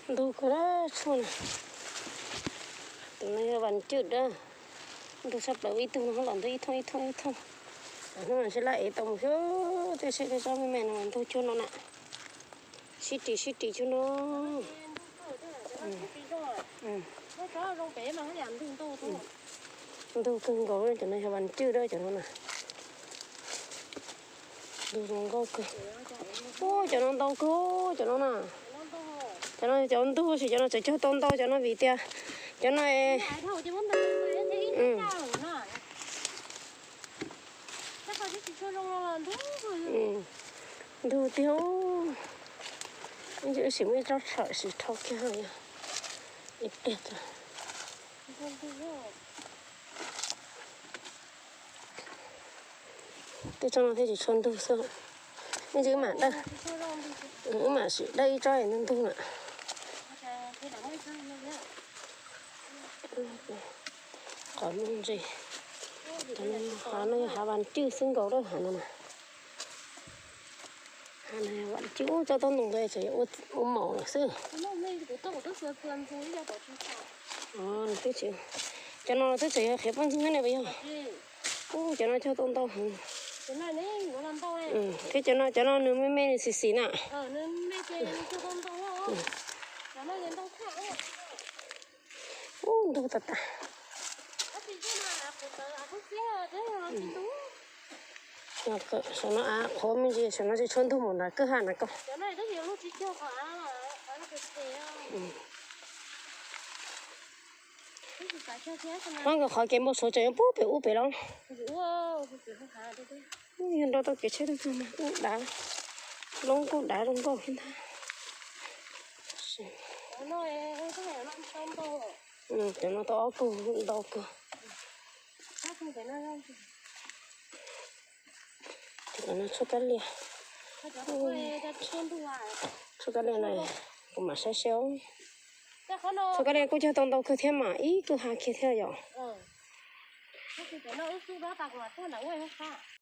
Ntug kawg dab tshuaj na. Tus no yog vas cwj dab. Ntug tshaj plaws, ib tug no los ntug ib thooj ib thooj ib thooj. Hnub no sib laj ev tau mus xwb, tej seb tej tsob me me no ntug cuag no na. Sib ris sib ris cuag no. Ntug kawg nkaus, cov no yog vas cwj dab, cov no na. Ntug zoo nkauj kawg. Ua cov no ntau kawg, cov no na. Cov no cov ntug, tab sis cov no tseem cog tau ntau cov no vim tias cov no ntug tiag. Ib ntsis wb sim muaj ib tsob tshawm sim rho kiag yog ib pliag. Tej tsob no thiaj tsis tshua ntug xwb. Ib ntsis wb mam dawj, wb mam sim dawj ib tsob ntug ntug na. Qhov muaj ntsis, qhov no yog hav vas cwj xwb nkaus dab, hav no na. Hav no yog vas cwj, ua tsob taub ntoo ntawd tseem ua maum lawm xwb. Cov no twb tseem yog qhiav poj ntxoog thiab ne puas yog? Ua cov no cog tau ntau heev. Thiab cov no, cov no nws me me nws xis xis na. Ub, ntug tas tas. Saum no av qhuav me ntsis, saum no tsis tshua ntug mus nram kwj ha na koj. Qhov nkawd qhov kev npau suav tseem yuav pub pem ub pem los. Yog nrog tau kev tsheb tag mas kuj dav, loob kuj dav zoo nkauj thiab ntag. Cov no tau ob tug ntau kawg. Cov no tshuaj kab liaj, tshuaj kab liaj no kuv mam saib saib. Tshuaj kab liaj kuj cog tau ntau kawg thiab mas ib kwj ha kiag thiab yom.